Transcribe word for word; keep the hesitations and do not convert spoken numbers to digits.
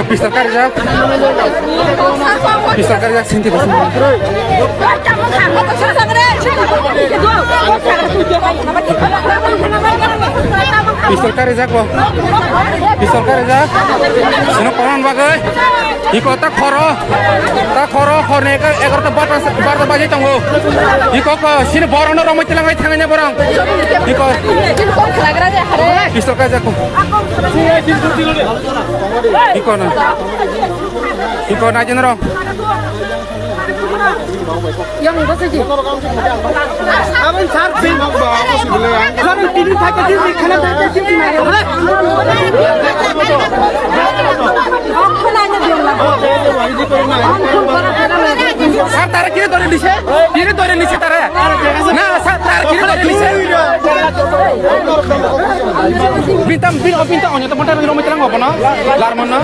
Pistol karijak. Pistol karijak, sinti basi. Pistol karijak bo. Pistol karijak. Sino konan bagwi. Iko ta khoro. Ta khoro, khorni eka-, egarota barta, barta baji tongo. Iko ko, sini borokno romwi tilangai thangani borok. Iko. Pistol kaijak ko. Iko na. Iko na jinro. Yang basa ji. Abang sar pin. Sar pin thak ke jin khana thak ke jin na. Sar tara kiri dori lise. Kiri dori lise tara. Na sar tara kiri dori lise. Bintang bin o bintang onyo to montar romoi terang opo no. Larmon no.